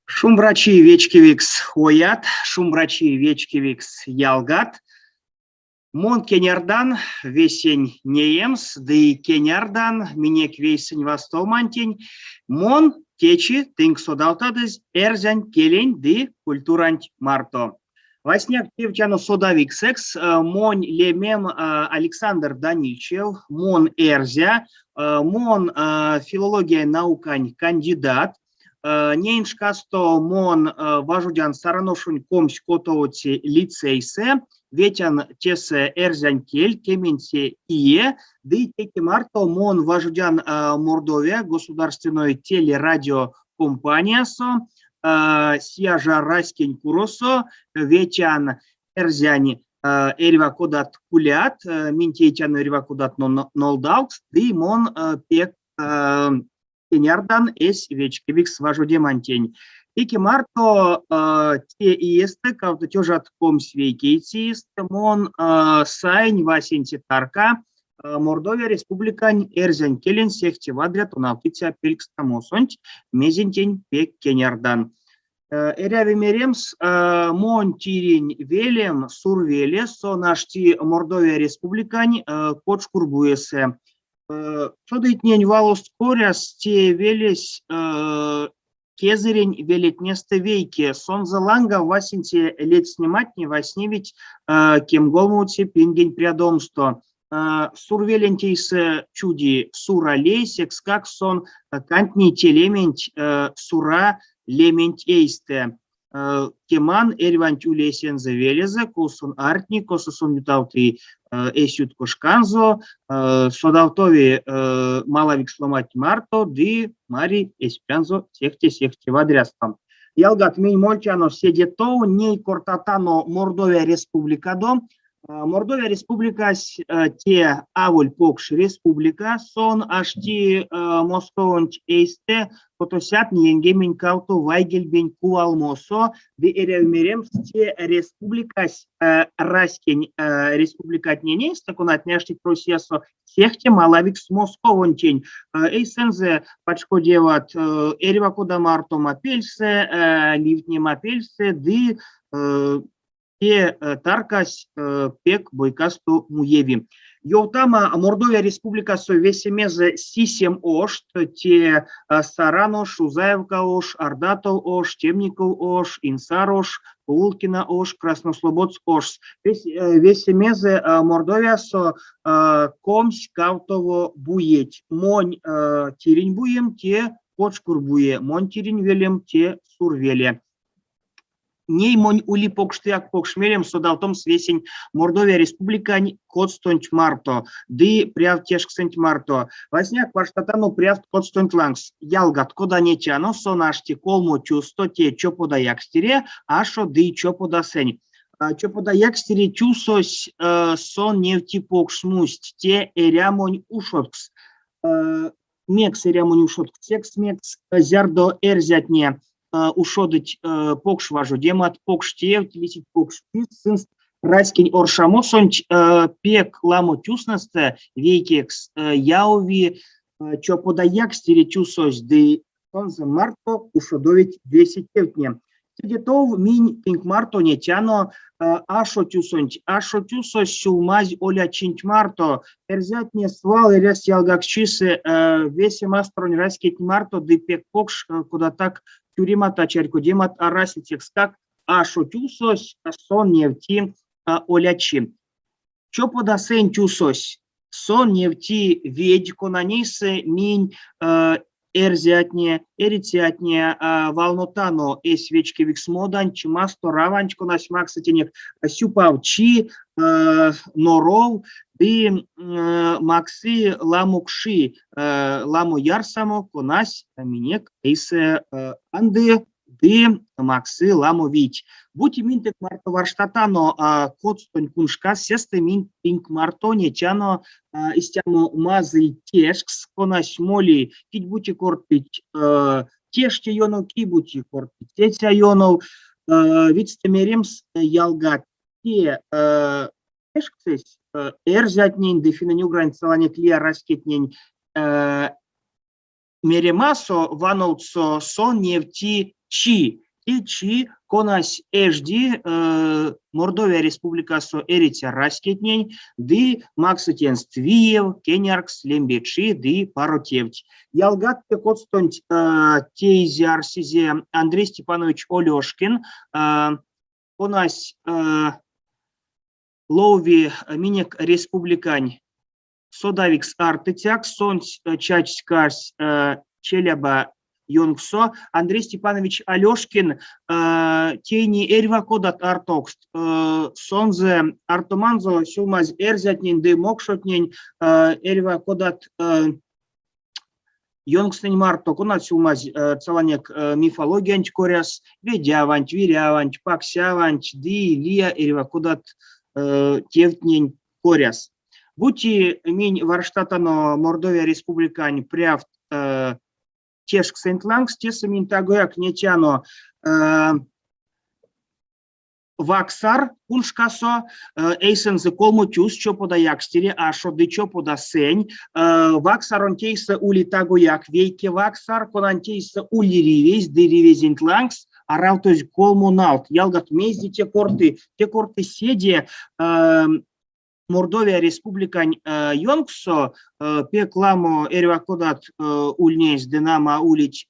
Шумбрачи, вечкевикс оят, шумбрачи, вечкевикс ялгат. Мон кенярдан весень неемс ды кенярдан минек вейсэнь вастовомантень. Мон течи тынк содавтадызь эрзянь келень ды культуранть марто. Васняк тевтяно содавиксэкс. Монь лемем Александр Данильчев, мон эрзя, мон филологиянь наукань кандидат. Неень шкасто мон важодян Сараношонь 29-це лицейсэ, ветян тесэ эрзянь кель кеменце ие, ды теке марто мон важодян Мордовия государственной телерадиокомпаниясо, Сияжар раськень куросо, ветян эрзянь эрьва кодат кулят, минь тейтяно эрьва кодат нолдавкст, ды мон пек кенярдан эсь вечкевикс важодемантень. Теке марто те иестэ, кавто тёжат 21 иестэ, мон саинь васенце тарка Мордовия Республикань эрзянь келень сехте вадря тонавтыця пелькстамосонть, мезентень пек кенярдан. Эряви меремс, монь тиринь велем Сурвеле, сон ашти Мордовия Республикань Кочкурбуесэ. Содыйтнень валост коряс те велесь кезэрень велетнестэ вейке. Сонзэ ланга васенце ледстнематне вастневить кемголмовоце пингень прядомсто. Сурвеленть эйсэ чуди Сура лей, секскак сон кандтни те лементь Сура лементь эйстэ. Кеман, эрьванть ули эсензэ велезэ, косо сон ардтни, косо сон ютавты эсь ютко шканзо, содавтови малавикс ломанть марто ды мари эсь прянзо сехте-сехте вадрясто. Ялгат, минь мольтяно седе тов, ней кортатано Мордовия Республикадо. Мордовия Республикась те аволь покш республика, сон ашти Московонть эйстэ 392 вайгельбень кувалмосо, ды эряви меремс, те республикась раськень республикатнень эйстэ, конатне аштить Россиясо, сехте малавикс Московонтень. Эйсэнзэ пачкодеват эрьва кодамо артома пельсэ, ливтнема пельсэ ды те таркась пек бойкасто муеви. Ёвтама, Мордовия Республикасо весемезэ сисем ошт, те Саран ош, Рузаевка ош, Ардатов ош, Темников ош, Инсар ош, Ковылкина ош, Краснослободск ош. Весемезэ Мордовиясо 22 буеть. Монь тиринь буем те Кочкурбуе, монь тиринь велем те Сурвеле. Ней монь ули покштояк покш мелем содавтомс весень Мордовия Республикань коцтонть марто ды прявт тешксэнть марто. Васняк варштатано прявт коцтонть лангс. Ялгат, кода нетяно, сон ашти колмо тюссто, те чопода якстере, ашо ды чопода сэнь. Чопода якстере тюсось сон невти покш смусть, те эрямонь ушодкс. Мекс эрямонь ушодкс? Секс мекс, зярдо эрзятне ушодыть покш важодемат, покш тевть, лисить покш тюст, сынст раськень оршамосонть пек ламо тюснэстэ вейкекс явови чопода якстере тюсось ды сонзэ марто ушодовить весе тевтне. Седе тов минь тынк марто нетяно ашо тюсонть. Ашо тюсось сюлмазь олячинть марто. Эрзятне свал эрясть ялгаксчисэ весе масторонь раськетнень марто ды пек покш кодатак тюремат а чарькодемат арасть, секскак ашо тюсось сон невти олячи. Чопода сэнь тюсось. Сон невти ведь, конанейсэ минь эрзятне, эрицятне валнотано эсь вечкевикс моданть, мастораванть, конась максы тенек сюпавчи, норов ды максы ламо кши, ламо ярсамо, конась минек эйсэ анды ды максы ламо вийть. Бути минь тынк марто варштатано коцтонь куншкас, сестэ минь тынк марто нетяно истямо мазый тешкс, конась моли кить-бути кортыть теште ёнов, ки-бути кортыть цеця ёнов. Видьстэ меремс, ялгат, те тешксэсь эрзятнень ды финнэнь-угрань целанек лия раськетнень Меремасо вановтсо сон невти чи, те чи, конась эжди Мордовия Республикасо эриця раськетнень ды максы тенст виев, кеняркс, лембечи ды паро тевть. Ялгат те коцтонть теизе-арсизе Андрей Степанович Олёшкин, конась лови минек республикань содавикс артыцякс, сонсь чачсь-кассь Челяба ёнкссо. Андрей Степанович Алешкин тейни эрьва кодат артовкст. Сонзэ артоманзо сюлмазь эрзятнень ды мокшотнень эрьва кодат ёнкстнэнь марто, конат сюлмазь целанек мифологиянть коряс, ведяванть, виряванть, паксяванть ды лия эрьва кодат тевтнень коряс. Бути минь варштатано Мордовия Республикань прявт тешксэнть лангс, тесэ минь тагояк нетяно ваксар куншкасо, эйсэнзэ колмо тюс, чопода якстере, ашо ды чопода сэнь. Ваксаронть эйсэ ули тагояк вейке ваксар, конанть эйсэ ули ривезь ды ривезенть лангс аравтозь колмо налт. Ялгат, мезде те корты? Те корты седе, Мордовия Республикань ёнкссо пек ламо эрьва кодат ульнесть ды нама улить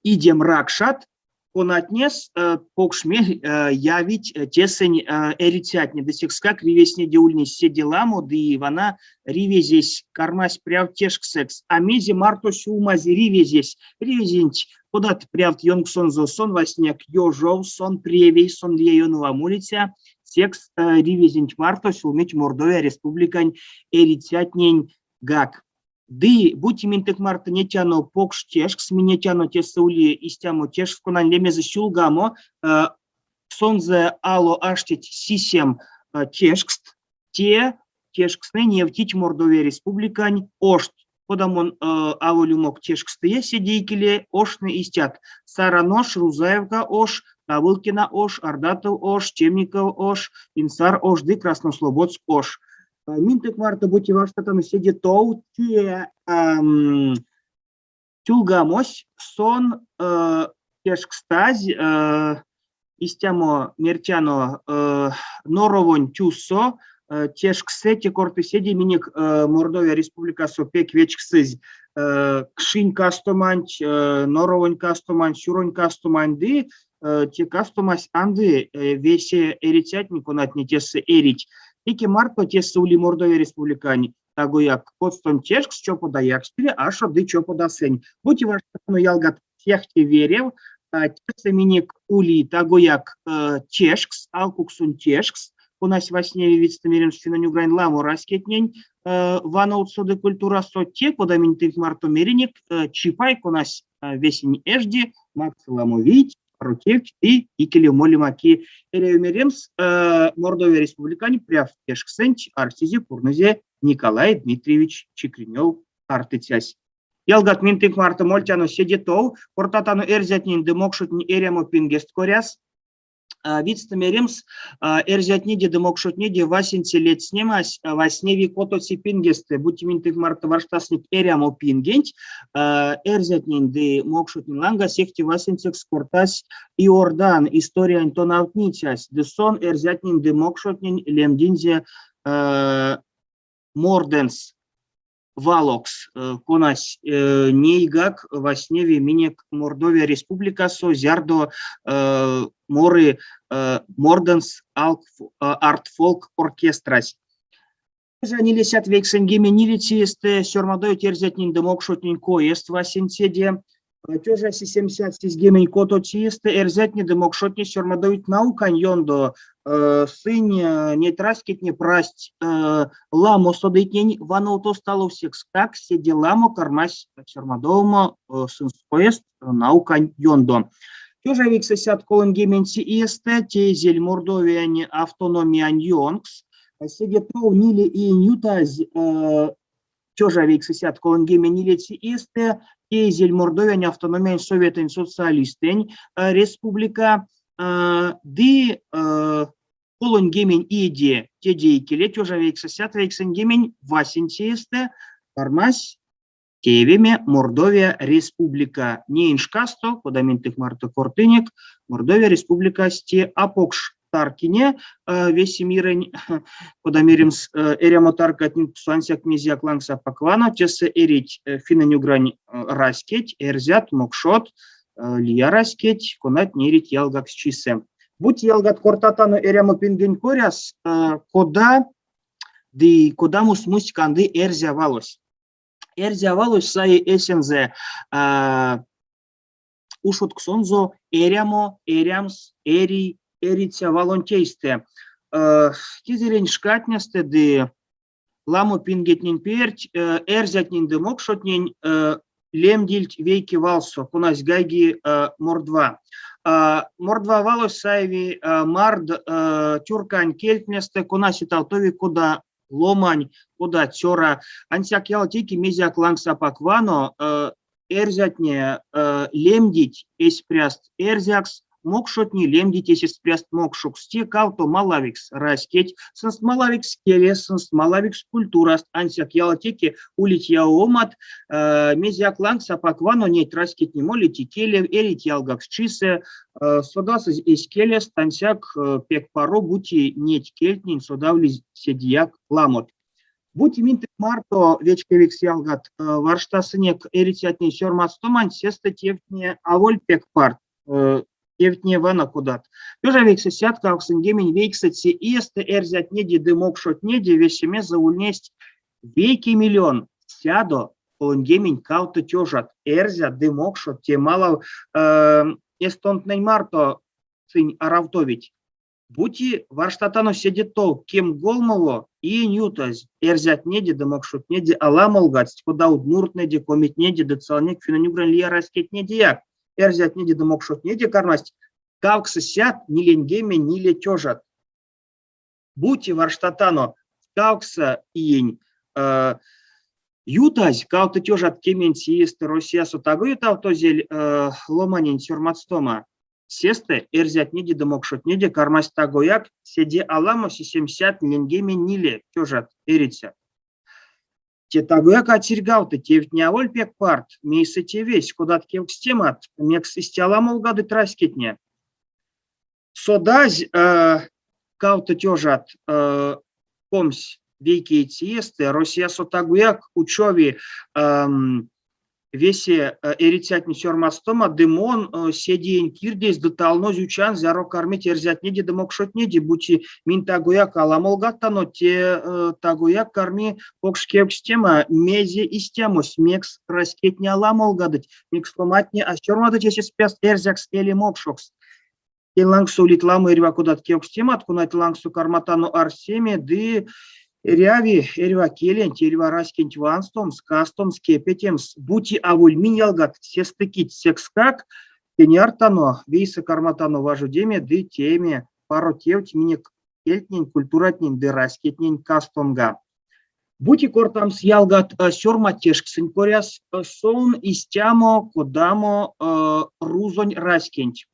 идем ракшат, конатнес покш мель явить тесэнь эрицятне. Ды секскак ривезтнеде ульнесть седе ламо, ды вана ривезесь кармась прявт тешксэкс. А мезе марто сюлмазь ривезесь? Ривезенть кодат прявт ёнксонзо? Сон васняк ёжов, сон превей, сон лия ёнов а молиця. Секс ривезенть марто сюлмить Мордовия Республикань эрицятненьгак. Ды бути минь тынк марто нетяно покш тешкс, минь нетяно тесэ ули истямо тешкс, конань лемезэ сюлгамо, сонзэ ало аштить сисем тешкст. Те тешкстнэ невтить Мордовия Республикань ошт. Кода мон аволь умок тешкстыя седе икеле, оштне истят: Саранош, Рузаевка ош, Ковылкина ош, Ардатов ош, Темников ош, Инсар ош ды Краснослободск ош. Минь тынк марто бути варштатано седе тов, те сюлгамось, сон тешкстазь истямо мертяно норовонь тюссо, тешксэ, те корты седе минек Мордовия Республикасо пек вечксызь кшинь кастоманть, норовонь кастоманть, сюронь кастоманть ды те кастомась анды весе эрицятне, конатне тесэ эрить. Теке марто тесэ ули Мордовия Республикань тагояк коцтонь тешкс, чопода якстере, ашо ды чопода сэнь. Бути варштатано ялгат сехте верев, тесэ минек ули тагояк тешкс, алкуксонь тешкс, конась вастневи видьстэ меремс финнэнь-угрань ламо раськетнень вановтсо ды культурасо. Те, кода минь тынк марто меринек, чипай, конась весень эжди, максы ламо вийть, паро тевть ды икелев молема ки. Эряви меремс, Мордовия Республикань прявт тешксэнть арсизе, пурнызе Николай Дмитриевич Чикринев артыцясь. Ялгат, минь тынк марто мольтяно седе тов, кортатано эрзятнень ды мокшотнень эрямо пингест коряс. Видьстэ меремс, эрзятнеде ды мокшотнеде васенце ледстнемась вастневи котоце пингестэ, бути минь тынк марто варштасынек эрямо пингенть, эрзятнень ды мокшотнень ланга сехте васенцекс кортась Иордан историянь тонавтницясь, ды сон эрзятнень ды мокшотнень лемдинзе морденс валокс, конась нейгак вастневи минек Мордовия Республикасо, зярдо моры Морденс арт-фолк оркестрась. Нилесядт вейксэньгемень иестэ сёрмадовить эрзятнень ды мокшотнень коест васенцеде. Тёжа 776 иестэ эрзятне ды мокшотне сёрмадовить наукань ёндо. Сынь неть раськетне прасть ламо содыйтнень вановтост алов, секскак седе ламо кармась сёрмадовомо сынст коест наукань ёндо. Тёжа 930 иестэ теезель Мордовиянь автономиянь ёнкс. Седе тов ниле иень ютазь Тёжа 934 иестэ теезель Мордовиянь автономиянь Советэнь социалистэнь республика ды 30 иеде теде икеле тёжа 998 иестэ кармась теевеме Мордовия Республика. Неень шкасто, кода минь тынк марто кортынек, Мордовия Республикась те апокш таркине весе мирэнь, кода меремс, эрямо таркатнень ансяк мезеяк лангс апак вано, тесэ эрить финнэнь-угрань раськеть, эрзят, мокшот, лия раськеть, конат эрить ялгаксчисэ. Бути ялгат кортатано эрямо пингень коряс, кода ды кодамо смусть канды эрзя валось? Эрзя валось саи эсензэ ушодксонзо эрямо, эрямс, эрий, эриця валонть эйстэ. Кезэрень шкатнестэ ды ламо пингетнень перть эрзятнень ды мокшотнень лемдильть вейке валсо, конась гайги мордва. Мордва валось саеви мард тюркань кельтнестэ, конась ютавтови кода ломань, кода цёра. Ансяк ялатеке мезеяк лангс апак вано, эрзятне лемдить эсь пряст эрзякс, мокшотне лемдить эсест пряст мокшокс. Те кавто малавикс раськеть, сынст малавикс келест, сынст малавикс культураст, ансяк ялатеке улить явомат, мезеяк лангс апак вано неть раськетне молить икелев, эрить ялгаксчисэ, содасызь эсь келест, ансяк пек паро, бути неть кельтнень содавлизь седеяк ламот. Бути минь тынк марто, вечкевикс ялгат, варштасынек эрицятнень сёрмадстоманть, сестэ тевтне аволь пек парт, тевтне вана кодат. Тёжа 989 иестэ эрзятнеде ды мокшотнеде весемезэ ульнесть вейке миллион 132 тёжат эрзят ды мокшот, те малав эстонтнэнь марто сынь аравтовить. Бути варштатано седе тов кемголмово иень ютазь, эрзятнеде ды мокшотнеде аламолгадсть, кода удмуртнэде, комитнеде ды целанек финнэнь-угрань лия раськетнедеяк. Эрзятнеде ды мокшотнеде кармасть кавксосядт ниленьгемень ниле тёжат. Бути варштатано кавксо иень ютазь, кавто тёжат кеменце иестэ Россиясо таго ютавтозель ломанень сёрмадстома, Сестэ эрзятнеде ды мокшотнеде кармасть тагояк седе аламо 794 тёжат эрицят. Те тагояк ацирьгавты, тевтне аволь пек парт, мейсэ тевесь, кодат кевкстемат, мекс истя ламолгадыть раськетне. Содазь, кавто тёжат 21 иестэ Россиясо тагояк учови весе эрицятне сёрмадстома, ды мон седеень кирдезь ды талнозь учан, зяро кармить эрзятнеде ды мокшотнеде, бути минь тагояк аламолгадтано, те тагояк карми покш кевкстема, мезе истямось, мекс раськетне аламолгадыть, мекс ломантне а сёрмадыть эсест пряст эрзякс эли мокшокс. Тень лангсо улить ламо эрьва кодат кевкстемат, конат лангсо карматано арсеме ды эряви эрьва келенть, эрьва раськенть ванстомс, кастомс, кепетемс. Бути аволь минь ялгат, сестэ кить, секскак кенярдтано, вейсэ карматано важодеме ды тееме паро тевть минек кельтнень, культуратнень ды раськетнень кастомга. Бути кортамс ялгат сёрматешксэнь коряс, сон истямо, кодамо рузонь раськенть.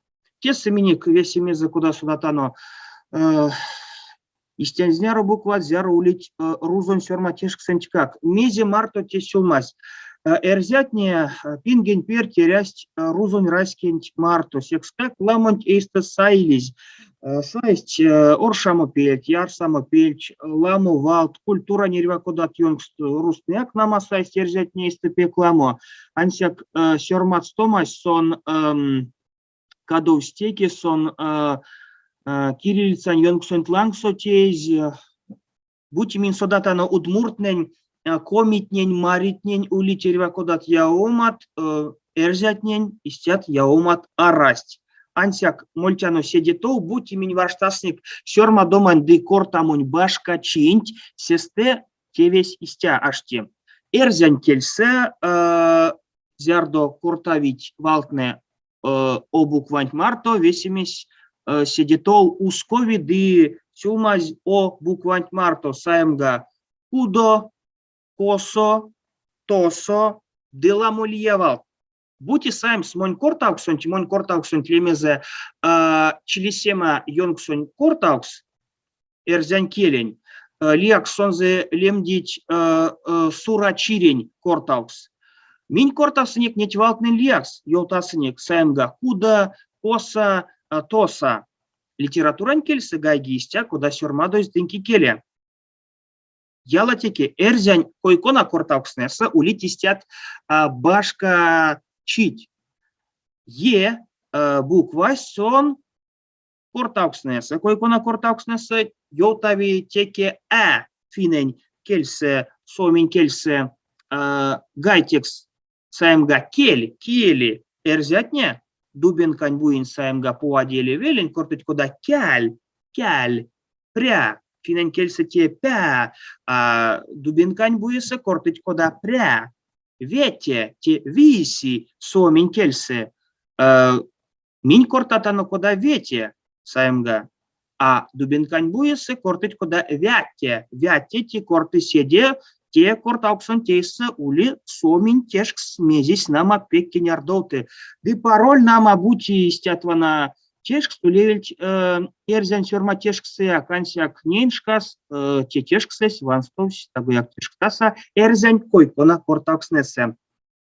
Тесэ минек весемезэ кода содатано, истянь зняро букват, зяро улить рузонь сёрматешксэнтькак. Мезе марто те сюлмазь? Эрзятне пингень перть эрясть рузонь раськенть марто, секскак ламонть эйстэ саилизь. Сайсть оршамопельть, ярсамопельть, ламо валт, культурань эрьва кодат ёнкст рузтнэяк нама сайсть эрзятне эйстэ пек ламо. Ансяк сёрмадстомась сон кадовсь теке, сон кириллицань ёнксонть лангсо теезь. Бути минь содатано удмуртнэнь, комитнень, маритнень улить эрьва кодат явомат, эрзятнень истят явомат арасть. Ансяк мольтяно седе тов, бути минь варштасынек сёрмадомань ды кортамонь башка чинть, сестэ тевесь истя ашти. Эрзянь кельсэ, зярдо кортавить валтнэ о букванть марто, весемесь седе тов ускови ды сюлмазь о букванть марто, саемга, кудо, косо, тосо ды ламо лия валт. Бути саемс монь кортавксонть, монь кортавксонть лемезэ чилисема ёнксонь кортавкс, эрзянь келень, лиякс сонзэ лемдить Сура-чирень кортавкс. Минь кортасынек неть валтнэнь лиякс, ёвтасынек, саемга, кудо, коса, тоса. Литературань кельсэ гайги истя, кода сёрмадозь тынк икеле. Ялатеке эрзянь кой-кона кортавкстнэсэ улить истят башка чить. Е буквась сон кортавкстнэсэ, кой-кона кортавкстнэсэ ёвтави теке а финэнь кельсэ, суоминь кельсэ гайтекс саемга кель, киели эрзятне, Дубенкань буень саемга Пуадели велень кортыть кода кяль, кяль, пря, финэнь кельсэ те пя, а Дубенкань буесэ кортыть кода пря, вете, те виси суоминь кельсэ. Минь кортатано кода вете, саемга, а Дубенкань буесэ кортыть кода вяте, вяте те корты седе, те кортавксонть эйсэ ули суоминь тешкс, мезесь нама пек кенярдовты. Ды пароль нама бути истят вана тешкст улевельть эрзянь сёрма тешкссэяк, ансяк неень шкас те тешксэсь ванстовсь тагояк тешкстаса эрзянь кой-кона кортавкстнэсэ.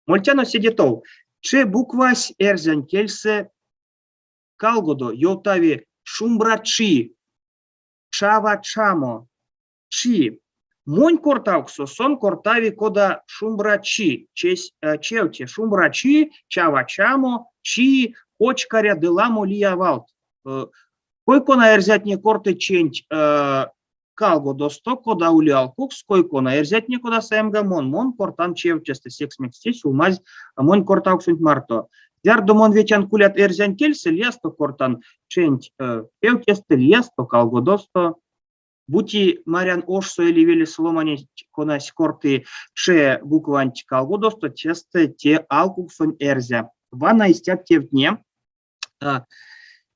Мольтяно седе тов. Ч буквась эрзянь кельсэ калгодо ёвтави шумбрачи, чава-чамо, чи. Монь кортавксо сон кортави кода шумбрачи, чесь чевте, шумбрачи, чава-чамо, чи, кочкаря ды ламо лия валт. Кой-кона эрзятне кортыть ченть Калгодосто, кода ули алкукс, кой-кона эрзятне, кода саемга мон, мон кортан чевтестэ, секс мекс те сюлмазь монь кортавксонть марто. Зярдо мон ветян кулят эрзянь кельсэ, лиясто кортан ченть чевтестэ, лиясто калгодосто. Бути марян ошсо эли велесэ ломанесь, конась корты Ш букванть калгодосто, сестэ те алкуксонь эрзя. Вана истят тевтне.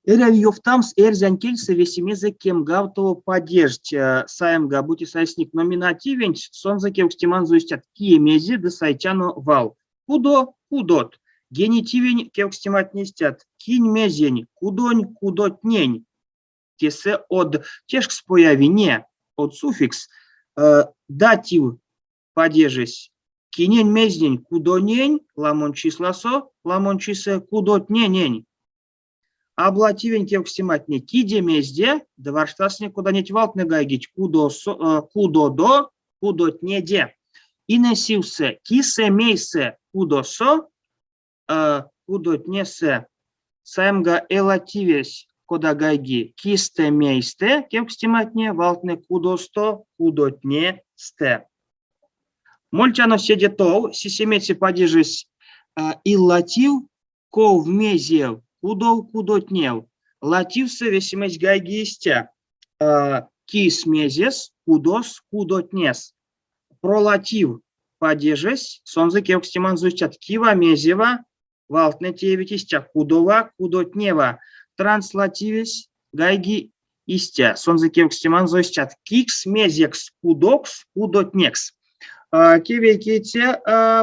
Эряви ёвтамс, эрзянь кельсэ весемезэ кемгавтово падежть. Саемга, бути сайсынек номинативенть, сонзэ кевкстеманзо истят: кие мезе ды сайтяно вал. Кудо, кудот. Генитивень кевкстематне истят: кинь мезень, кудонь, кудотнень. Тесэ од тешкс появи не, од суффикс. Датив падежесь кинень-мезнень, кудонень, ламонь числасо, ламонь чисэ, кудотненень. Аблативень кевкстематне киде-мезде, ды варштасынек, кода неть валтнэ гайгить кудосо, кудодо, кудотнеде. Инесивсэ, кисэ-мейсэ, кудосо, кудотнесэ. Саемга элативесь, кода гайги, кистэ-мейстэ кевкстематне, валтнэ кудосто, кудотнестэ. Мольтяно седе тов, сисемеце падежесь иллатив, ков мезев, кудов кудотнев. Лативсэ весемесь гайги истя. Кис мезес, кудос, кудотнес. Пролатив падежесь, сонзэ кевкстеманзо истят кива, мезева, валтнэ теевить истя кудова, кудотнева. Транслативесь гайги истя, сонзэ кевкстеманзо истят кикс, мезекс, кудокс, кудотнекс. Кевейкеце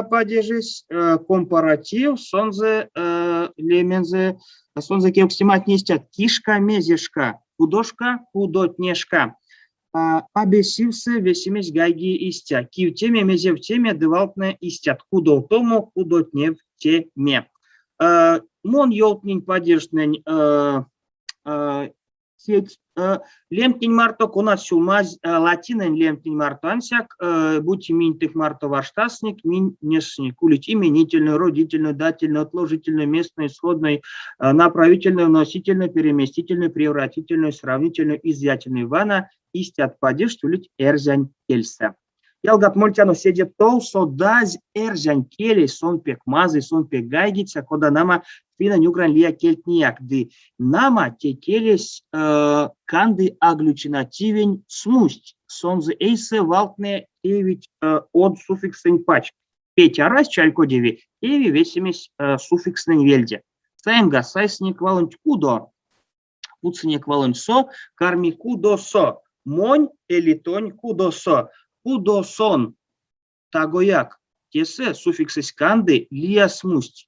падежесь компаратив, сонзэ. лемензэ, сонзэ кевкстематне истят: кишка, мезешка, кудошка, кудотнешка. Абесивсэ весемесь гайги истя: кивтеме, мезевтеме ды валтнэ истят: кудовтомо, кудотневтеме. Мон ёвтнинь падежтнень сеть лемтнень марто, конат сюлмазь латинэнь лемтнень марто, ансяк бути минь тынк марто варштасынек, минь несынек: улить именительной, родительной, дательной, отложительной, местной, исходной, направительной, вносительной, переместительной, превратительной, сравнительной, изъятельной. Вана истят падежть улить эрзянь кельсэ. Ялгат, мольтяно седе тов, содазь эрзянь келесь, сон пек мазый, сон пек гайгиця, кода нама финнэнь-угрань лия кельтнеяк. Ды нама те келесь канды агглютинативень смусть, сонзэ эйсэ валтнэ теевить од суффиксэнь пачк. Петь арась, чарькодеви, тееви весемесь суффикстнэнь вельде. Саемга, сайсынек валонть кудо, Путсынек валонть со, карми кудосо, монь эли тонь кудосо, кудосон. Тагояк, тесэ суффиксэсь канды лия смусть.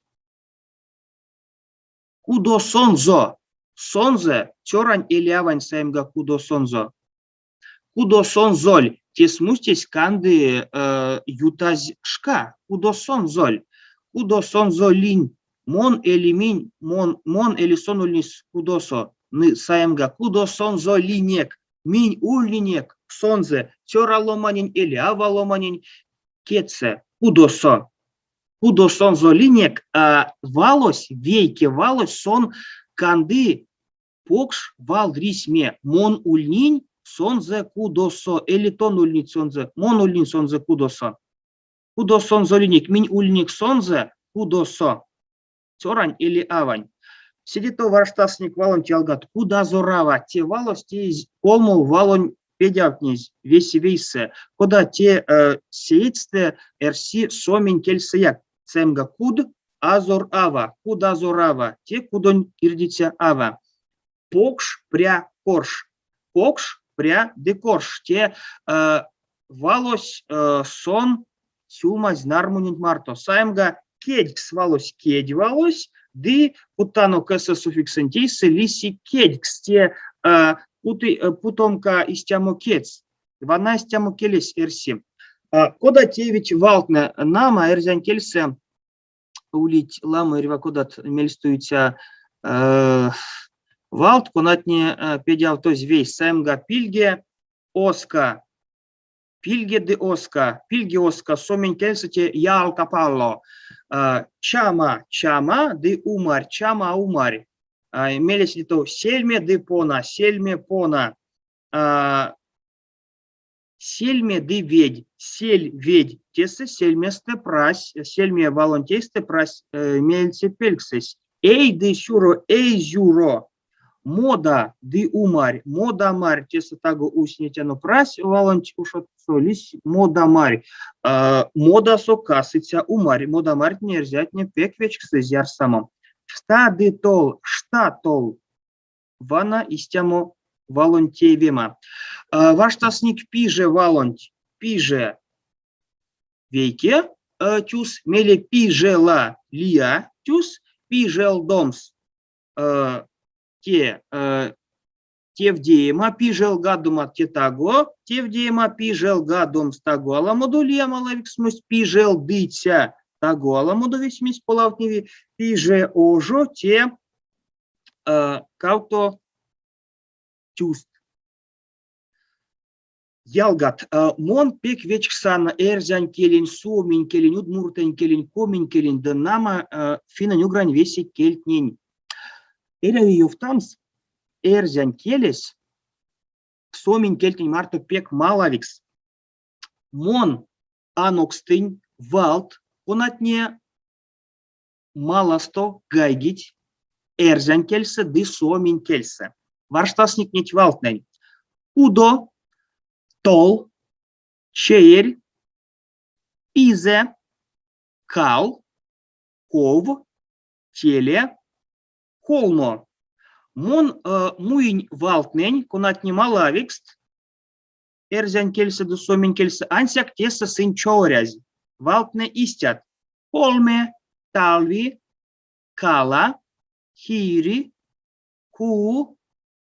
Кудосонзо, сонзэ, цёрань эли авань саемга кудосонзо. Кудосонзоль, те смустесь канды ютазь шка, кудосонзоль, кудосонзолинь, мон эли минь, мон, мон эли сон ульнесь кудосо, саемга, кудосонзолинек, минь ульнинек сонзэ, цёра ломанень эли ава ломанень кедьсэ, кудосо. Кудосонзолинек, валось, вейке валось, сон канды Покш валрисьме, мон ульнинь сонзэ кудосо, эли тон ульнить сонзэ, мон ульнинь сонзэ кудосо. Кудосонзолинек, минь ульнинек сонзэ кудосо, цёрань эли авань. Седе тов варштасынек валонть ялгат, кудазорава, те валось теезь колмо валонь педявтнезь весе вейсэ, кода те сеедьстэ эрси суоминь кельсэяк. Саемга куд, азор ава, кудазорава, те кудонь кирдиця ава. Покш пря корш. Покш пря ды корш. Те валось сон сюлмазь нармуненть марто. Саемга кедькс валось кедь валось, ды путтано кс суффиксэнть эйсэ лиси кедькс. Те путомка истямо кедьс. Вана истямо келесь эрси. Кода теевить валтнэ? Нама, эрзянь кельсэ улить ламо эрьва кодат мельстуиця валт, конатне педявтозь вейс. Саемга пильге, оска, пильге ды оска, пильге оска, суоминь кельсэ те jalkapallo, чама, чама ды умарь, чама, умарь. Мейле седе тов сельме ды пона, сельме, пона. Сельме ды ведь, сель ведь, тесэ сельместэ прась, сельме валонть эйстэ прась меельце пельксэсь. Эй ды сюро, эйзюро, мода ды умарь, модамарь, тесэ таго уснетяно прась валонть ушодксо, лиссь модамарь. Модасо касыця умарь, модамарьтне эрзятне пек вечксызь ярсамо. Шта ды тол, штатол, Вана истямо валонь теевема. Варштасынек пиже валонть. Пиже вейке тюс, мейле пижела лия тюс, пижелдомс те тевдеема, пижелгадома те таго, тевдеема, пижелгадомс таго аламодо лия малавикс смусть, пижелдыця таго аламодо весемесь полавтневи, пиже ожо те кавто тюст. Ялгат, мон пек вечксан эрзянь келень, суоминь келень, удмуртонь келень, коминь келень ды нама финнэнь-угрань весе кельтнень. Эряви ёвтамс, эрзянь келесь суоминь кельтнень марто пек малавикс. Мон анокстынь валт, конатне маласто гайгить эрзянь кельсэ ды суоминь кельсэ. Варштасынек неть валтнэнь. Кудо, тол, чеерь, пизэ, кал, ков, теле, колмо. Мон муинь валтнэнь, конатне малавикст эрзянь кельсэ ды суоминь кельсэ, ансяк тесэ сынь човорязь. Валтнэ истят: колме, талви, Кала, hiiri, kuu,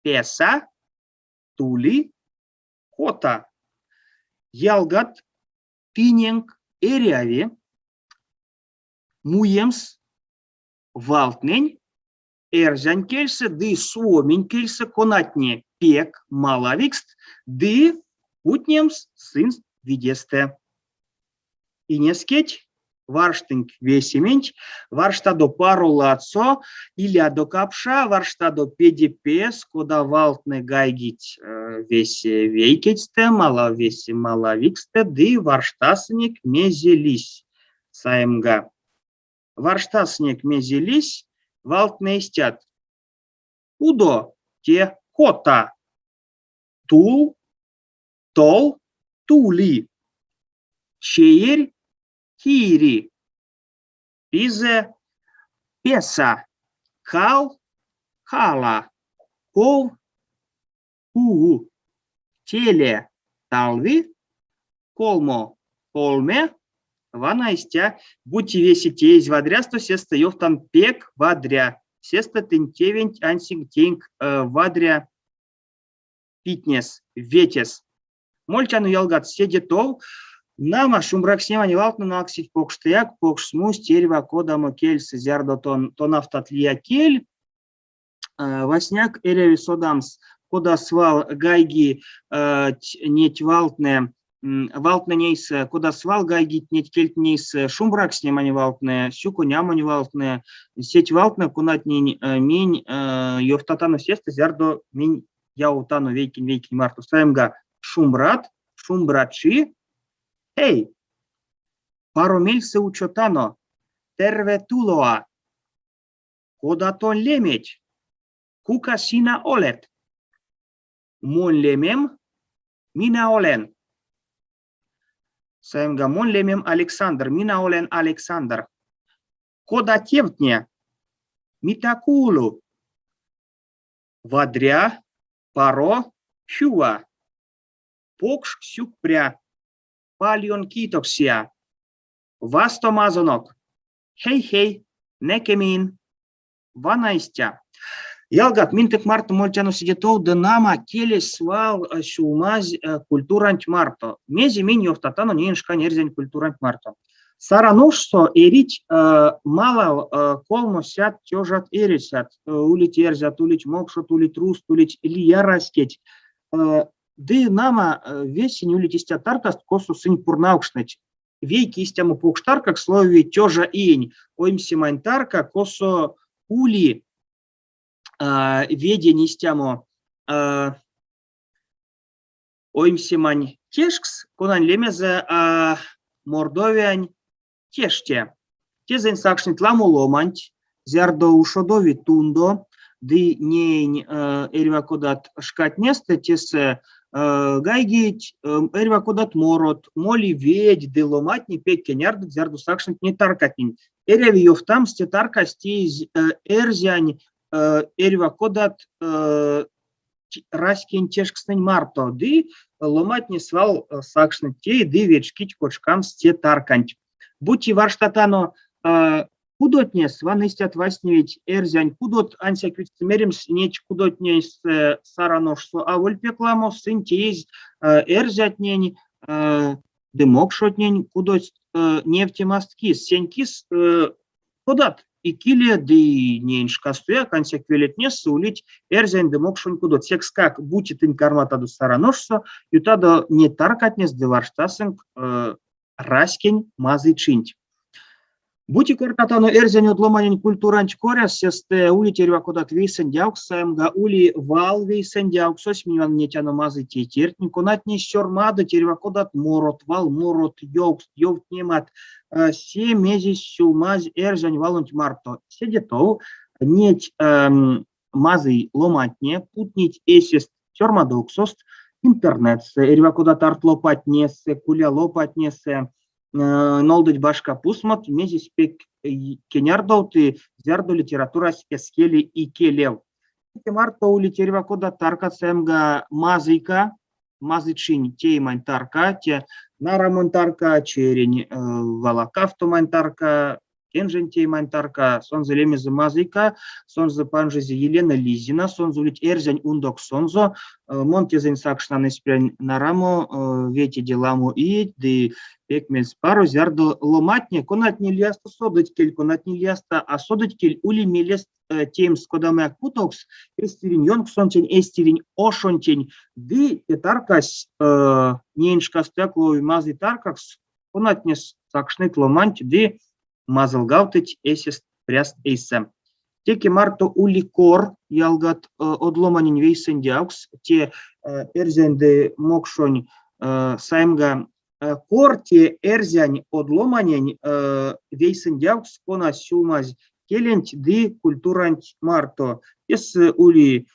pesä, tuli, кота. Ялгат, тыненк эряви муемс валтнэнь эрзянь кельсэ ды суоминь кельсэ, конатне пек малавикст, ды путнемс сынст видестэ. Инескеть, варштынк весементь, варштадо паро ладсо, илядо капша, варштадо педе-пес, кода валтнэ гайгить весе вейкетьстэ, малав весе малавикстэ ды варштасынек, мезе лиссь. Саемга, варштасынек, мезе лиссь, валтнэ истят: кудо, те кота, тул, тол, тули, чеерь, hiiri, пизэ, песэ, кал, кала, ков, куу, теле, талви, колмо, колме, вана истя, бути весе теезь вадрясто, сестэ ёвтан пек вадря, сестэ тынь тевенть ансяк теинк вадря питнес, ветес. Мольтяно, ялгат, седе тов. Нама, шумбракстнемань валтнэ налксить покштояк покш смусть эрьва кодамо кельсэ, зярдо тон тонавтат лия кель. Васняк эряви содамс, кода свал гайги неть валтнэ, валтнэнь эйсэ, кода свал гайгить неть кельтнень эйсэ шумбракстнемань валтнэ, сюконямонь валтнэ, сеть валтнэ, конатнень минь ёвтатано сестэ, зярдо минь явтано вейкень-вейкень марто. Саемга, шумбрат, шумбрачи, эй! Паро мельсэ учотано, tervetuloa! Кода тонь леметь? Kuka sinä olet? Монь лемем Minä olen. Саемга, монь лемем Александр, Minä olen Александр. Кода тевтне? Mitä kuuluu? Вадря, паро, hyvä. Покш сюкпря. Paljon kiitoksia. Вастомазонок. Hei hei, näkemiin. Вана истя. Ялгат, минь тынк марто мольтяно седе тов ды нама келесь свал сюлмазь культуранть марто. Мезе минь ёвтатано неень шкань эрзянь культуранть марто. Саран ошсо эрить малав 300 тёжат эрицят. Улить эрзят, улить мокшот, улить рузт, улить лия раськеть. Ды нама весень улить истят таркаст, косо сынь пурнавкшныть. Вейке истямо покш таркакс ловови тёжа иень оймсемань тарка, косо ули ведень истямо оймсемань тешкс, конань лемезэ Мордовиянь теште. Тезэнь сакшныть ламо ломанть, зярдо ушодови тундо ды неень эрьва кодат шкатнестэ тесэ гайгить эрьва кодат морот, моли ведь ды ломантне пек кенярдыть, зярдо сакшныть неть таркатнень. Эряви ёвтамс, те таркась теезь эрзянь эрьва кодат раськень тешкстнэнь марто ды ломантне свал сакшныть тей ды вечкить кочкамс те тарканть. Бути варштатано кудотнес, вана истят вастневить эрзянь кудот, ансяк ведь меремс неть кудотнесэ Саран ошсо аволь пек ламо, сынь теезь эрзятнень ды мокшотнень кудост невтемаст кис. Сень кис кодат икеле ды неень шкастояк ансяк велетнесэ улить эрзянь ды мокшонь кудот. Секскак, бути тынь карматадо Саран ошсо, ютадо неть таркатнес ды варштасынк раськень мазычинть. Бути кортатано эрзянь од ломанень культуранть коряс, сестэ улить эрьва кодат вейсэндявкст, саемга, ули вал вейсэндявксось, минь ваннетяно мазый тейтертнень, конатне сёрмадыть эрьва кодат морот, валморот, ёвкст, ёвтнемат, се мезесь сюлмазь эрзянь валонть марто. Седе тов, неть мазый ломантне путнить эсест сёрмадовксост интернетсэ, эрьва кодат артлопатнесэ, кулялопатнесэ, нолдыть башка пусмот, мезесь пек кенярдовты, зярдо литературась эскели икелев. Теке марто улить эрьва кодат таркат, саемга, мазыйка, мазычинь теемань тарка, те нарамонь тарка, черень валакавтомань тарка. Кенжень теемань тарка. Сонзэ лемезэ Мазыйка, сонзэ панжизе Елена Лизина, сонзэ улить эрзянь ундоксонзо. Мон тезэнь сакшнан эсь прянь нарамо ветеде ламо иеть ды пек мельспаро, зярдо ломатне, конатне лиясто содыть кель, конатне лиясто а содыть кель, ули мелест теемс кодамояк путовкс эсь тиринь ёнксонтень, эсь тиринь ошонтень. Ды те таркась неень шкастояк лови мазый таркакс, конатнес сакшныть ломанть ды мазылгавтыть эсест пряст эйсэ. Теке марто ули кор, ялгат, од ломанень вейсэндявкс, те эрзянь ды мокшонь саемга кор, те эрзянь од ломанень вейсэндявкс, конась сюлмазь келенть ды культуранть марто. Тесэ ули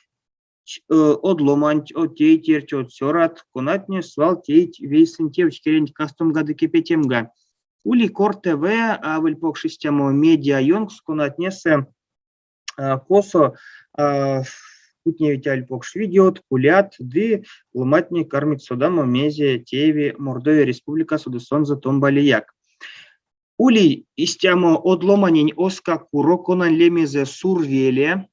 од ломанть, од тейтерть, од цёрат, конатне свал теить вейсэнь тевть келенть кастомга ды кепетемга. Ули Кор ТВ, аволь покш истямо медиа-ёнкс, конатнесэ косо путневить аволь покш видеот, кулят ды ломантне кармить содамо, мезе тееви Мордовия Республикасо ды сонзэ томбалеяк. Ули истямо од ломанень оска куро, конань лемезэ Сурвеле.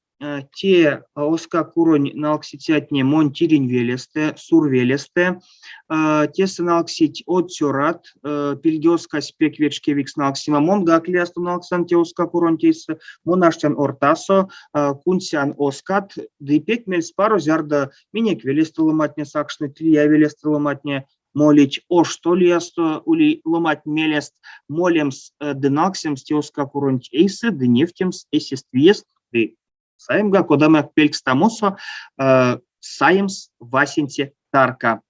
Те оска куронь налксицятне монь тиринь велестэ, Сурвелестэ. Тесэ налксить од цёрат, пильгеоскась пек вечкевикс налксема. Монгак лиясто налксян те оска куронть эйсэ. Мон аштян ортасо, кундсян оскат. Ды пек мельспаро, зярдо минек велестэ ломантне сакшныть, лия велестэ ломантне молить ошсто лиясто ули ломать мелест молемс ды налксемс те оска куронть эйсэ ды невтемс эсест виест ды саемга кодамояк пелькстамосо саемс васенце тарка.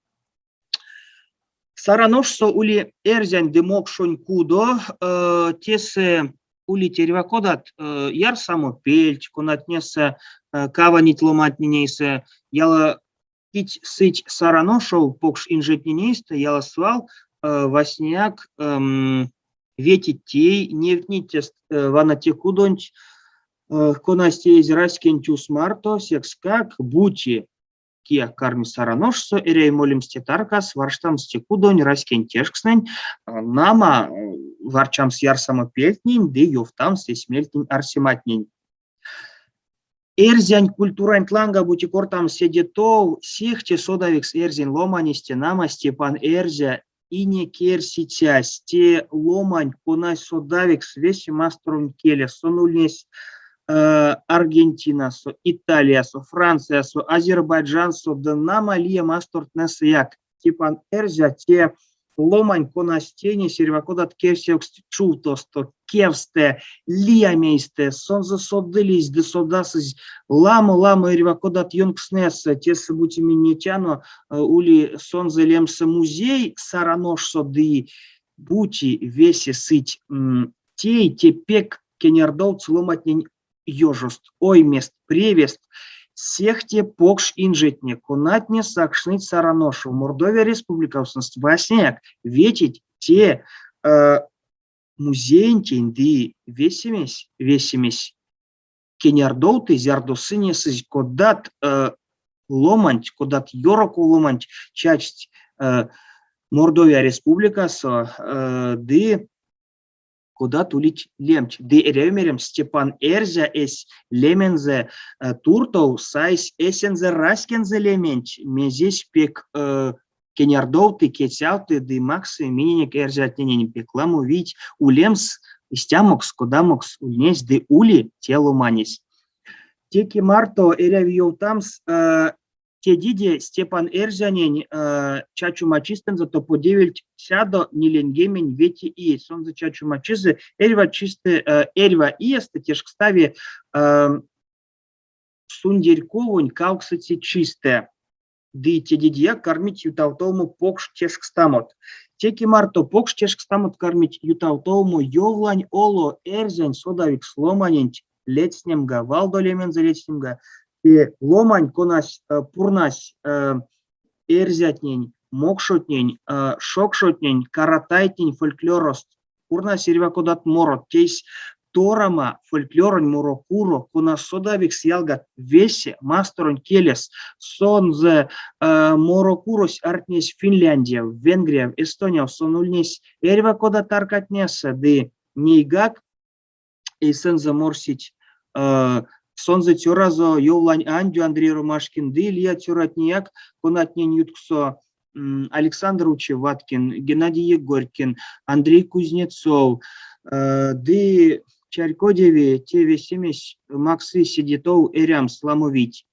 Саран ошсо ули эрзянь ды мокшонь кудо, тесэ улить эрьва кодат ярсамопельть, конатнесэ каванить ломантнень эйсэ, яла Кить сыть Саран ошов покш инжетнень эйстэ, яла свал васняяк ветить тей, невтнить тест вана те кудонть, конась теезь раськень тюс марто, секскак, бути кияк карми Саран ошсо, эряви молемс те таркас, варштамс те кудонь раськень тешкстнэнь, нама, варчамс ярсамопельтнень ды ёвтамс эсь мельтнень-арсематнень. Эрзянь культуранть ланга бути кортамс седе тов, сехте содавикс эрзянь ломанесь те, нама, Степан Эрьзя, инекерсицясь, те ломань, конась содавикс весе масторонть келес. Сон ульнесь Аргентинасо, Италиясо, Франциясо, Азербайджансо ды, нама, лия мастортнэсэяк. Степан Эрьзя те ломань, конась тейнесь эрьва кодат керсевкст чувтосто, кевстэ, лия мейстэ. Сонзэ содылизь ды содасызь ламо-ламо эрьва кодат ёнкстнэсэ. Тесэ бути минь нетяно, ули сонзэ лемсэ музей Саран ошсо ды бути весе сыть тей, те пек кенярдовтсь ломантнень ёжост, оймест, превест сехте покш инжетне, конатне сакшныть Саран ошов, Мордовия Республикав сынст васняяк ветить те музеентень ды весемесь, весемесь кенярдовты, зярдо сынь сызь кодат ломанть, кодат ёроков ломанть чачсть Мордовия Республикасо ды кодат улить лемть. Ды эряви меремс, Степан Эрьзя эсь лемензэ туртов сайсь эсензэ раськензэ лементь, мезесь пек кенярдовты, кецявты ды максы миненек эрзятненень пек ламо вийть улемс истямокс, кодамокс ульнесь ды ули те ломанесь. Теке марто эряви ёвтамс, Тедиде Степан Эрьзянень чачома чистэнзэ топодевельть 145 иеть. Сонзэ чачома чизэ эрьва чистэ, эрьва иестэ тешкстави сундерьковонь кавксоце чистэ. Ды тедедеяк кармить ютавтовомо покш тешкстамот. Теке марто покш тешкстамот кармить ютавтовомо Йовлань Оло эрзянь содавикс ломаненть ледстнемга, валдо лемензэ ледстнемга, те ломань, конась пурнась эрзятнень, мокшотнень, шокшотнень, каратайтнень фольклорост, пурнась эрьва кодат морот, тейсь Торама фольклоронь морокуро, кона содавикс ялгат весе масторонть келес. Сонзэ морокурось ардтнесь Финляндияв, Венгрияв, Эстонияв, сон ульнесь эрьва кодат таркатнесэ ды нейгак. Эйсэнзэ морсить сонзэ цёразо Йовлань Андю, Андрей Ромашкин ды лия цёратнеяк, конатнень ютксо Александр Учеваткин, Геннадий Егорькин, Андрей Кузнецов ды чарькодеви, те весемесь максы седе тов эрямс ламо вийть.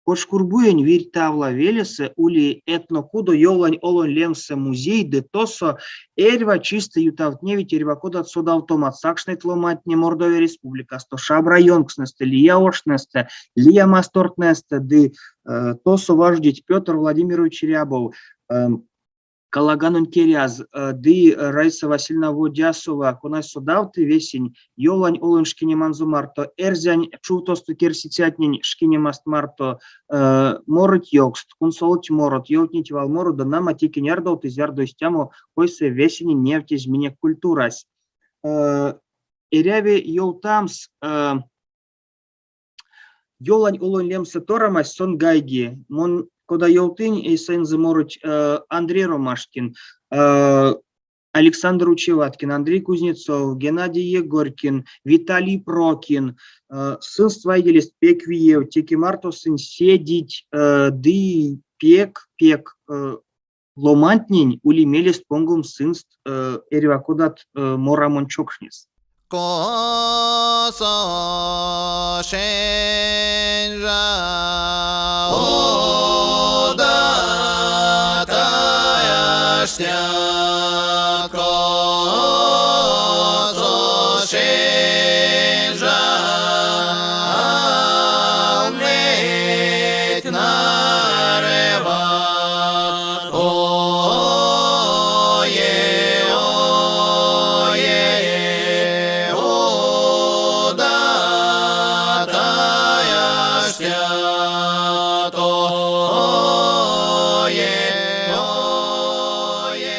Кочкурбуень Вирь Тавла велесэ ули этнокудо Йовлань Олонь лемсэ музей ды тосо эрьва чистэ ютавтневить эрьва кодат содавтомат, сакшныть ломантне Мордовия Республикасто, шабра ёнкстнэстэ, лия оштнэстэ, лия мастортнэстэ ды тосо важодить Петр Владимирович Рябов, Калаганонь Керяз ды Раиса Васильевна Водясова, конась содавты весень Йовлань Олонь шкинеманзо марто, эрзянь чувтосто керсицятнень шкинемаст марто, морыть ёвкст, кунсолыть морот, ёвтнить валморо ды нама те кенярдовты, зярдо истямо койсэ весенень невтезь минек культурась. Эряви ёвтамс, Йовлань Олонь лемсэ торамась сон гайги. Мон, кода ёвтынь, эйсэнзэ морыть Андрей Ромашкин, Александр Учеваткин, Андрей Кузнецов, Геннадий Егорькин, Виталий Прокин. Сынст вайгелест пек виев, теке марто сынь седить ды пек-пек ломантнень ули мелест понгомс сынст эрьва кодат морамонь чокшнес. Косо шенжа аштят, косо шенжа неть нареват. Ое, ое, одатая аштят, ое, ое.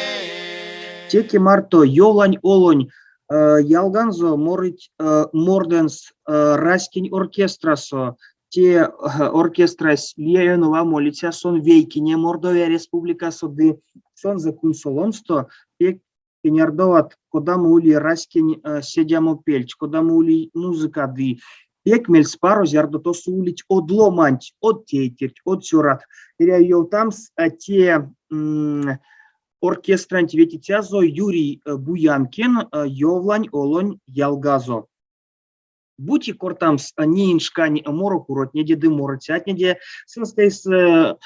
Теке марто Йовлань Олонь ялганзо морыть Морденс раськень оркестрасо. Те оркестрась лия ёнова молиця, сон вейкине Мордовия Республикасо ды сонзэ кунсоломсто пек кенярдоват, кодамо ули раськень седямопельть, кодамо ули музыка ды пек мельспаро, зярдо тосо улить од ломанть, од тейтерть, од цёрат. Эряви ёвтамс, те оркестранть ветицязо Юрий Буянкин, Йовлань Олонь ялгазо. Бути кортамс неень шкань морокуротнеде ды морыцятнеде, сынст эйстэ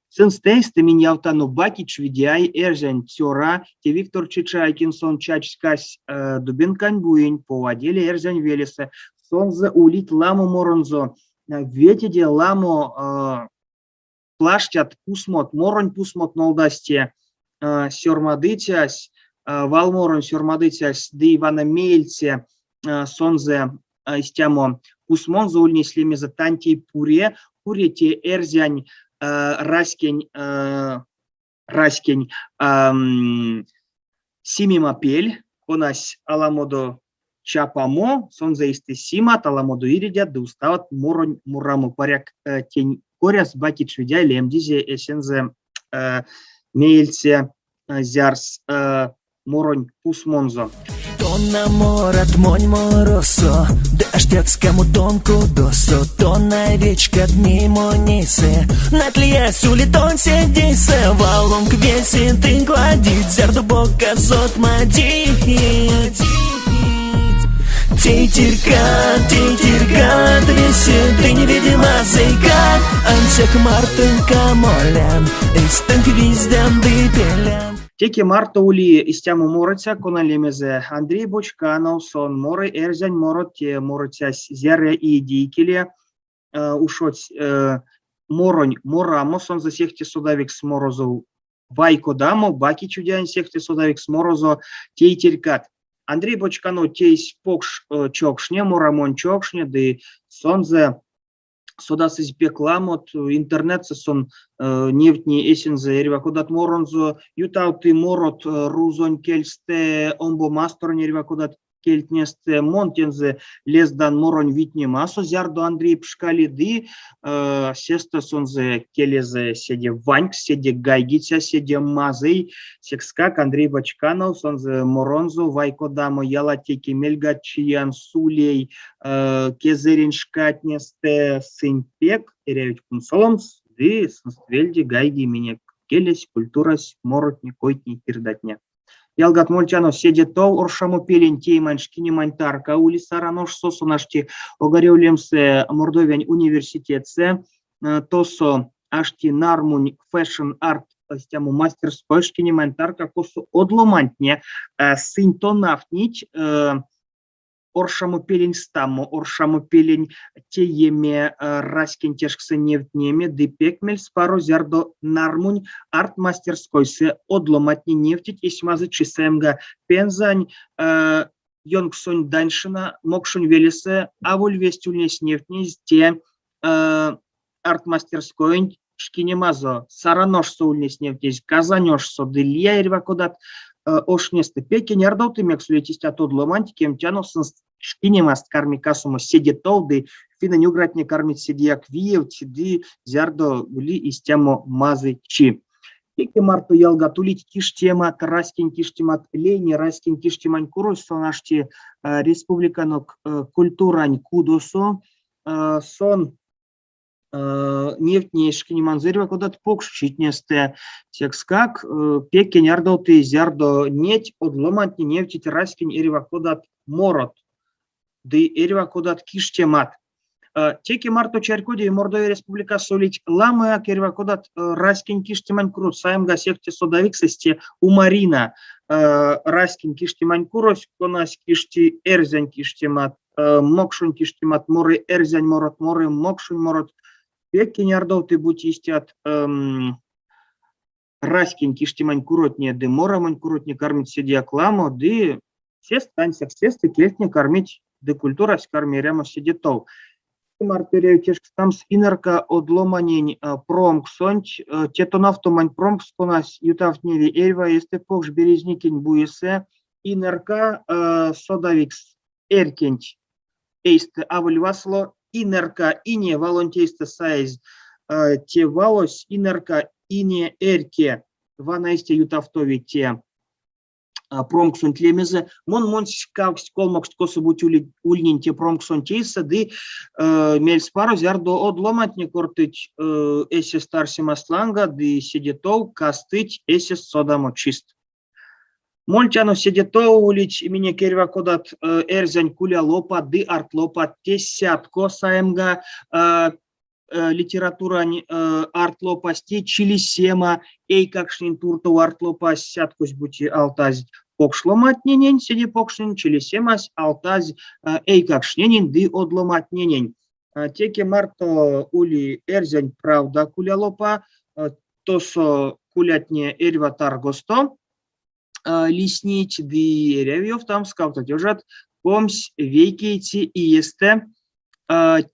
сынст эйстэ минь явтано Бакич Видяй, эрзянь цёра, те Виктор Чичайкин, сон чачсь-кассь Дубенкань буень Поваделе эрзянь велесэ. Сонзэ улить ламо моронзо, ветеде ламо плаштят, пусмот, моронь пусмот нолдась те сёрмадыцясь, валморонь сёрмадыцясь ды вана меельце сонзэ истямо пусмонзо ульнесь лемезэ Тантей Пуре. Пуре те эрзянь раськень раськень симемапель, конась аламодо чапамо, сонзэ эйстэ симат, аламодо иредят ды устават моронь морамо. Паряк, тень коряс Бакич Видяй лемдизе эсензэ меельце зярс моронь пусмонзо. Тона морат монь моросо, Ды аштят ськамот кудосо, Тона вечкат монь эйсэ, Натлиясь ули тонь седейсэ, Валонк весе тынь гладить, Зярдо боказот мадить. Тейтерькат, тейтерькат, весе тынь невидима зейкат, Ансяк мартынк а молян, Эйстэнк виздян ды пелян. Теке марто ули истямо морыця, кона лемезэ Андрей Бочканов, сон моры эрзянь морот, те морыцясь зярыя иеде икеле ушодсь моронь морамо, сонзэ сехте содавикс морозо Вай кодамо, Бакич Видяень сехте содавикс морозо Тейтерькат. Андрей Бочканов тейсь покш чокшне, морамонь чокшне, ды сонзэ содасызь пек ламот. Интернетсэ сон невтни эсензэ эрьва кодат моронзо, ютавты морот рузонь кельстэ, омбо масторонь эрьва кодат. кельтнестэ. Мон тензэ лездан моронь витнемасо, зярдо Андрей пшкали ды сестэ сонзэ келезэ седе ванькс, седе гайгиця, седе мазый. Секскак Андрей Бочканов сонзэ моронзо вай кодамо ялатеке мельга чиян сулей кезэрень шкатнестэ сынь пек эрявить кунсоломс ды сынст вельде гайги минек келесь, культурась, моротне, койтне, кирдатне. Ялгат, мольтяно седе тов оршамопелень теемань шкинемань тарка ули Саран ошсо, сон ашти Огарев лемсэ Мордовиянь университетсэ. Тосо ашти Нармунь Fashion Art истямо мастерской шкинемань тарка, косо од ломантне сынь тонавтнить оршамопелень стамо, оршамопелень тееме, раськень тешксэ невтнеме ды пек мельспаро, зярдо нармунь арт-мастерскойсэ од ломантне невтить эсь мазычисэ Пензань ёнксонь Даньшина мокшонь велесэ аволь весть ульнесь невтнезь те арт-мастерскоенть шкинемазо. Саран ошсо ульнесь невтезь, Казань ошсо ды лия эрьва кодат оштнестэ. Пек кенярдовты, мекс улить истят од ломанть, кемтяно, сынст шкинемаст карми касомо седе тов ды финнэнь-угратне кармить седеяк виевть ды зярдо ули истямо мазый чи. Теке марто ялгат улить киштемат, раськень киштемат, лейне раськень киштемань курось, сон ашти республиканок культурань кудосо. Сон невтни шкинеманзо эрьва кодат покш читнестэ. Секскак пек кенярдовты, зярдо неть од ломантне невтить раськень эрьва кодат морот ды эрьва кодат киштемат. Теке марто чарькодеви, Мордовия Республикасо улить ламояк эрьва кодат раськень киштемань курот. Саемга, сехте содавиксэсь те Умарина раськень киштемань курось, конась кишти эрзянь киштемат, мокшонь киштемат, моры эрзянь морот, моры мокшонь морот. Пек кенярдовты, бути истят раськень киштемань куротне ды морамонь куротне кармить седеяк ламо, ды сестэ ансяк сестэ кельтне кармить ды культурась карми эрямо седе тов. Марто эряви тешкстамс Инерка од ломанень промксонть, те тонавтомань промкс, конась ютавтневи эрьва иестэ Покш Березникень буесэ. Инерка содавикс эрькенть эйстэ аволь васоло, Инерка ине валонть эйстэ саезь те валось Инерка ине эрьке. Вана истя ютавтови те промксонть лемезэ. Мон монсь кавксть колмоксть косо-бути ульнинь те промксонть эйсэ ды мельспаро, зярдо од ломантне кортыть эсест арсемаст ланга ды седе тов кастыть эсест содамочист. Мольтяно седе тов улить минек эрьва кодат эрзянь кулялопат ды артлопат, те Сятко саемга литературань артлопась, те Чилисема эйкакштнень туртов артлопась, Сяткось бути алтазь покш ломантненень, седе покштнень, Чилисемась алтазь эйкакштненень ды од ломантненень. Теке марто ули Эрзянь правда кулялопа, тосо кулятне эрьва таргосто лиснить ды эряви ёвтамс кавто тёжат 21 иестэ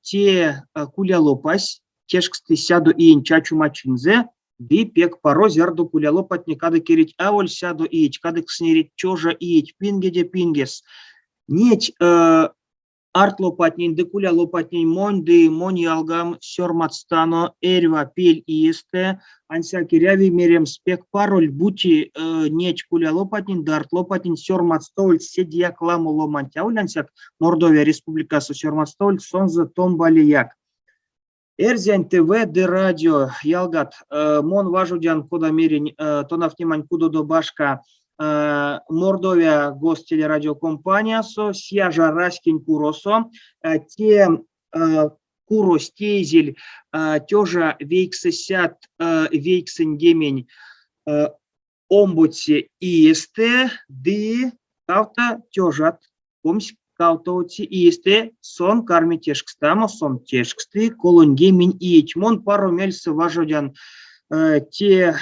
те кулялопась тешксты сядо иень чачома чинзэ ды пек паро, зярдо кулялопатне кадык эрить аволь сядо иеть, кадык сынь эрить тёжа иеть пингеде пингес. Неть Артлопатнень ды кулялопатнень монь ды монь ялгам сёрмадстано эрьва пель иестэ, ансяк эряви меремс, пек пароль, бути неть кулялопатнень ды артлопатнень сёрмадстовольть седеяк ламо ломанть, аволь ансяк Мордовия Республикасо сёрмадстовольть сонзэ томбалеяк. Эрзянь ТВ ды радио, ялгат, мон важодян, кода меринь, тонавтнемань кудодо башка Мордовия гостелерадиокомпаниясо, Сияжа раськень куросо. Те курось теезель 1992 иестэ ды кавто тёжат 22 иестэ сон карми тешкстамо, сон тешксты 30 иеть. Мон паро мельсэ важодян те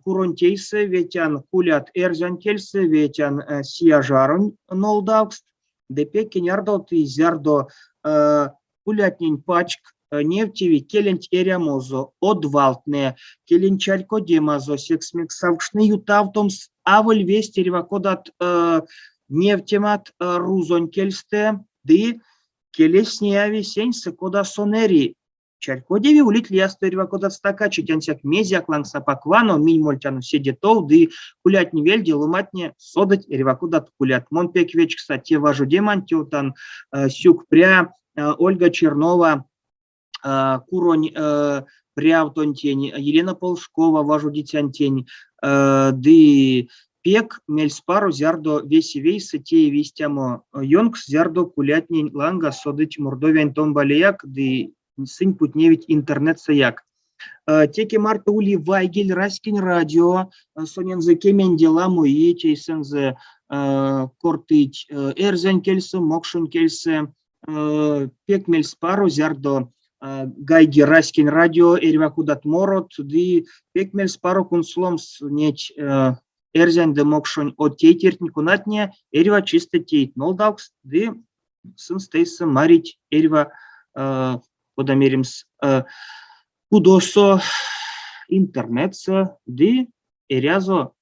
куронть эйсэ, ветян кулят эрзянь кельсэ, ветян сияжаронь нолдавкст, ды пек кенярдовты, зярдо кулятнень пачк невтеви келенть эрямозо, од валтнэ, келень чарькодемазо, секс мекс савкшны ютавтомс аволь весть эрьва кодат. невтемат рузонь кельстэ ды келесь неяви сеньсэ, кода сон эри. Чарькодеви, улить лиясто эрьва кодат стакачить, ансяк мезеяк лангс апак вано, минь мольтяно седе тов ды кулятнень вельде ломантне содыть эрьва кодат кулят. Мон пек вечкса те важодеманть, ёвтан сюкпря Ольга Чернова куронь прявтонтень, Елена Полшкова важодицянтень ды пек мельспаро, зярдо весе вейсэ тееви истямо ёнкс, зярдо кулятнень ланга содыть Мордовиянь томбалеяк ды сынь путневить интернетсэяк. Теке марто ули Вайгель раськень радио, сонензэ кеменде ламо иеть эйсэнзэ кортыть эрзянь кельсэ, мокшонь кельсэ. Пек мельспаро, зярдо гайги раськень радио, эрьва кодат морот ды пек мельспаро кунсоломс неть эрзянь ды мокшонь од тейтертне, конатне эрьва чистэ теить нолдавкст ды сынст эйсэ марить эрьва, кода меремс, кудосо, интернетсэ ды эрязо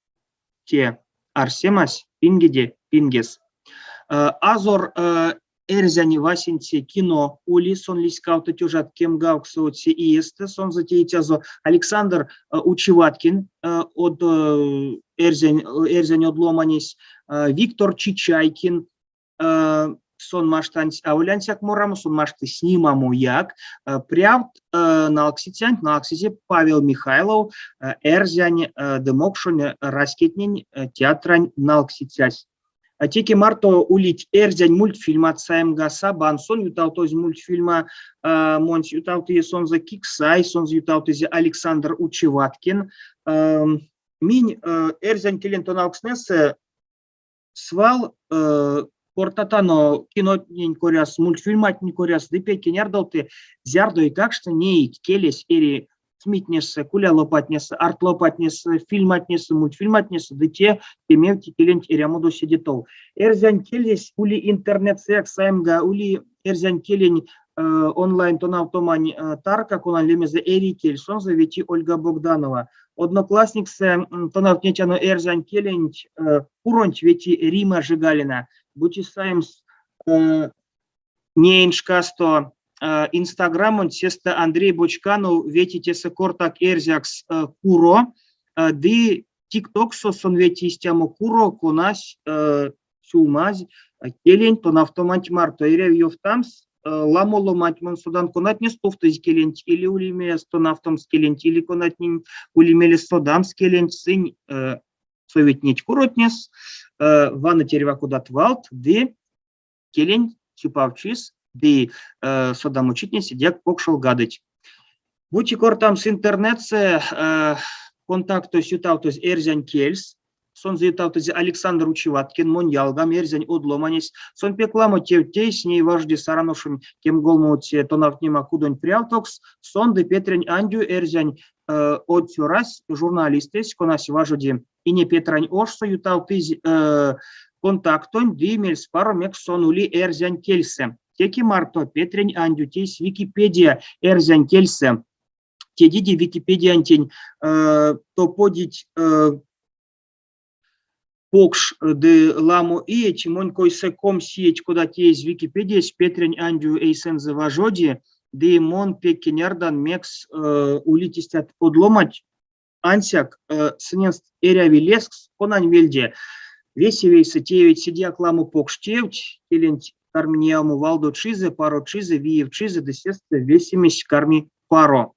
те арсемась пингеде пингес. Азор эрзянь васенце кино ули, сон лиссь кавто тёжат кемгавксовоце иестэ, сонзэ теицязо Александр Учеваткин, од эрзянь, эрзянь од ломанесь, Виктор Чичайкин, сон маштансь аволь ансяк морамо, сон машты снимамояк. Прявт налксицянть налксизе Павел Михайлов, эрзянь ды мокшонь раськетнень театрань налксицясь. Теке марто улить эрзянь мультфильмат саемга Сабан, сон ютавтозь мультфильма, монсь ютавтызе сонзэ Киксай, сонзэ ютавтызе Александр Учеваткин. Минь эрзянь келень тонавкстнэсэ свал кортатано кинотнень коряс, мультфильматнень коряс ды пек кенярдовты, зярдо эйкакштне неить келесь эри СМИтнесэ, кулялопатнесэ, артлопатнесэ, фильматнесэ, мультфильматнесэ ды те кемевти келенть эрямодо седе тов. Эрзянь келесь ули интернетсэяк саемга, ули эрзянь келень онлайн-тонавтомань тарка, конань лемезэ Эрий кель, сонзэ вети Ольга Богданова. Одноклассниксэ тонавтнетяно эрзянь келенть куронть вети Рима Жегалина. Бути саемс неень шкасто Инстаграмонть, сестэ Андрей Бочканов вети тесэ кортак эрзякс куро, ды ТикТоксо сон вети истямо куро, конась сюлмазь келень тонавтоманть марто. Эряви ёвтамс, ламо ломанть мон содан, конатне стувтызь келенть, или ули мелест тонавтомс келенть, или конатнень ули мелест содамс келенть, сынь совить неть куротнес, ваныть эрьва кодат валт ды келень сюпавчис ды содамочитне седеяк покшолгадыть. Бути кортамс интернетсэ, контактось ютавтозь эрзянь кельс, сонзэ ютавтызе Александр Учеваткин, монь ялгам, эрзянь од ломанесь. Сон пек ламо тевть тейсь, ней важоди Саран ошонь кемголмовоце тонавтнема кудонь прявтокс. Сон ды Петрянь Андю, эрзянь од цёрась, журналистэсь, конась важоди Ине Петрань ошсо, ютавтызь контактонть ды мельспаро, мекс сон ули эрзянь кельсэ. Теке марто Петрянь Андю тейсь Википедия эрзянь кельсэ. Тедиде Википедиянтень топодить покш ды ламо иеть, монь койсэ 20 иеть, кода теезь Википедиясь, Петрянь Андю эйсэнзэ важоди, ды мон пек кенярдан, мекс улить истят од ломанть, ансяк сыненст эряви лезкс, конань вельде весе вейсэ теевить седеяк ламо покш тевть, келенть карми неямо валдо чизэ, паро чизэ, виев чизэ, ды сестэ весемесь карми паро.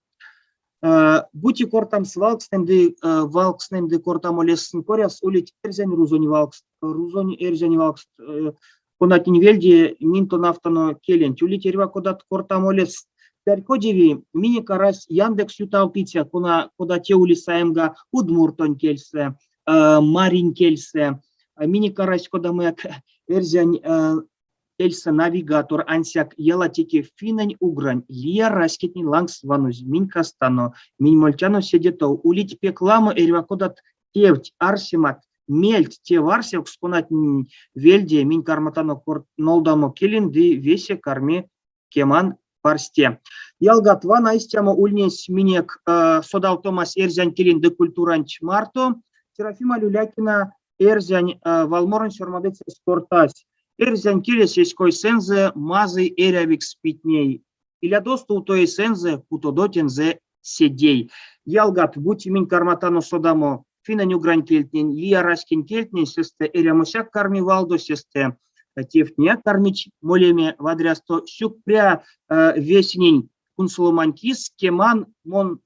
Бути кортамс валкстнэнь ды валкстнэнь ды кортамо лезксэнь коряс, улить эрзянь рузонь валкст, рузонь эрзянь валкст, конатнень вельде минь тонавтано келенть. Улить эрьва кодат кортамо лезкст. Чарькодеви, минек арась Яндекс ютавтыця, кона кода те ули саемга удмуртонь кельсэ, маринь кельсэ. Минек арась кодамояк эрзянь кельсэ навигатор, ансяк ялатеке финнэнь-угрань лия раськетнень лангс ванозь минь кастано, минь мольтяно седе тов. Улить пек ламо эрьва кодат тевть, арсемат, мельть, теварсевкс, конатнень вельде минь карматано нолдамо келень ды весе карми кеман парсте. Ялгат, вана истямо ульнесь минек содавтомась эрзянь келень ды культуранть марто. Серафима Люлякина. Эрзянь валморонь сёрмадыцясь кортась: Эрзянь келесь эсь койсэнзэ мазый эрявикс питней. Илядо стувто эйсэнзэ, путодо тензэ седей. Ялгат, бути минь карматано содамо финнэнь-угрань кельтнень, лия раськень кельтнень, сестэ эрямосяк карми валдо, сестэ тевтнеяк кармить молеме вадрясто. Сюкпря весенень кунсоломань кис, кеман, мон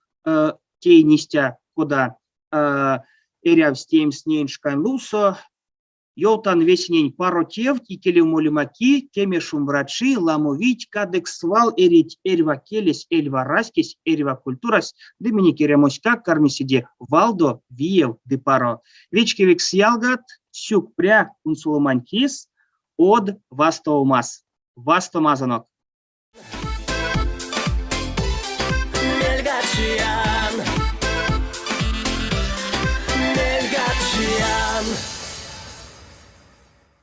теинь истя, кода эрявсь теемс неень шкань лувсо. Ёвтан весенень паро тевть, икелев молема ки, кеме шумбрачи, ламо вийть, кадык свал эрить эрьва келесь, эрьва раськесь, эрьва культурась, ды минек эрямоськак карми седе валдо, виев ды паро. Вечкевикс ялгат, сюкпря кунсоломань кис, од вастовомас! Вастомазонок! Мельга чиян. Мельга чиян.